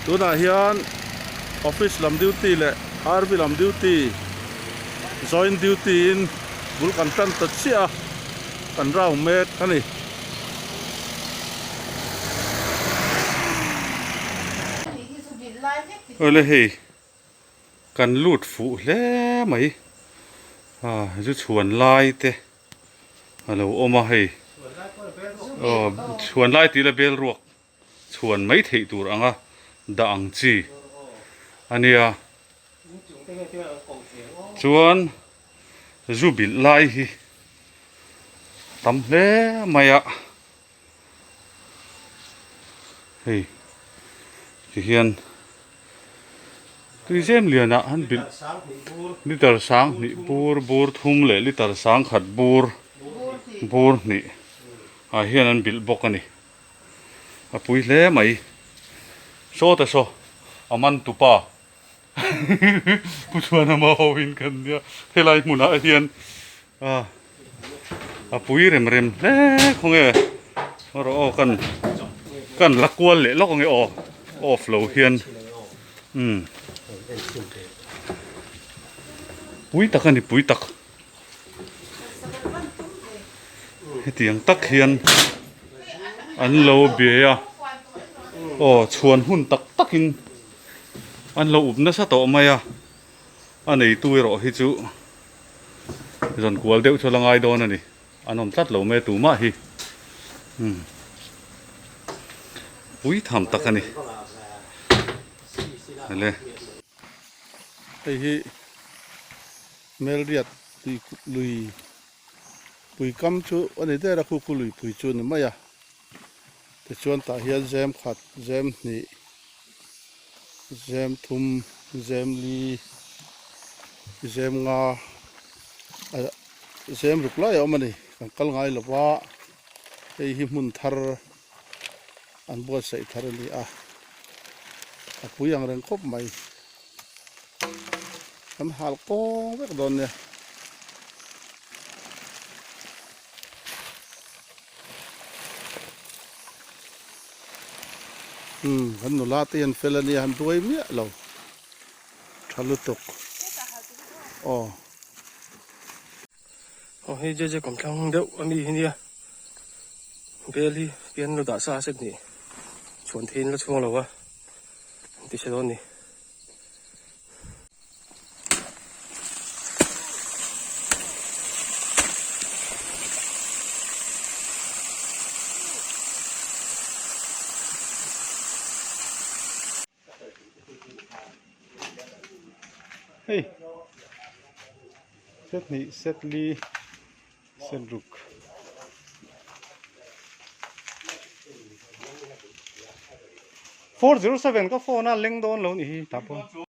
Tunah hian office lam duty leh RV lam duty joint duty in bul kan tan ta chiah a, kan round mek a ni. Awle hei kan lut fuh hle mai a zu chhuan lai te a lo awm a hei aw chhuan lai tih la bel ruak chhuan mai theih tur anga dah ang chi a nia chuan zu bilh lai hi tam hle mai a hei ti hian tui zem lianah an bilh liter sang hnih bur bur thum leh liter sang khat bur bur hnih ah hian an bilh bawk a ni. A pui hle mai. Saw ta saw, a man tupa Pu Chhuanama ho in kan nia helai hmunah hian a pui rem rem hle khawnge rawh aw kan kan la kual leh lawk ange aw off lo hian umm pui tak a ni pui tak. Hetiang tak hian an lo be a, aw chhuan hun tak takin an lo up nasa tawh mai a, a neitu erawh hi chu zawn kual deuh chu la ngai dawn a ni, an awm tlat lo mai a tumah hi umm pui tham tak a ni ele. Hei hi. Melriat tui lui pui kam chu a ni der a, khu khu lui pui chu a ni mai a, tichuan tah hian zem khat, zem hnih, zem thum, zem li, zem nga ah zem ruk lai a awm a ni, kan kal ngai lo va, hei hi hmun thar an buatsaih thar a ni a, a pui ang reng khawp mai. Kan hal kawng vek dawn nia. Umm kan nula te hian fel ania han duai miah lo tha lutuk aw. Aw hei JJ kawmthlang deuh a mi hi nia bel hi pian lo dah sa a set nih chhuan theiin la chhuang lo a an ti hre dawn ni. Hei set hnih set li set ruk 407 ka phone a leng dawn lo nih hi tah pawh.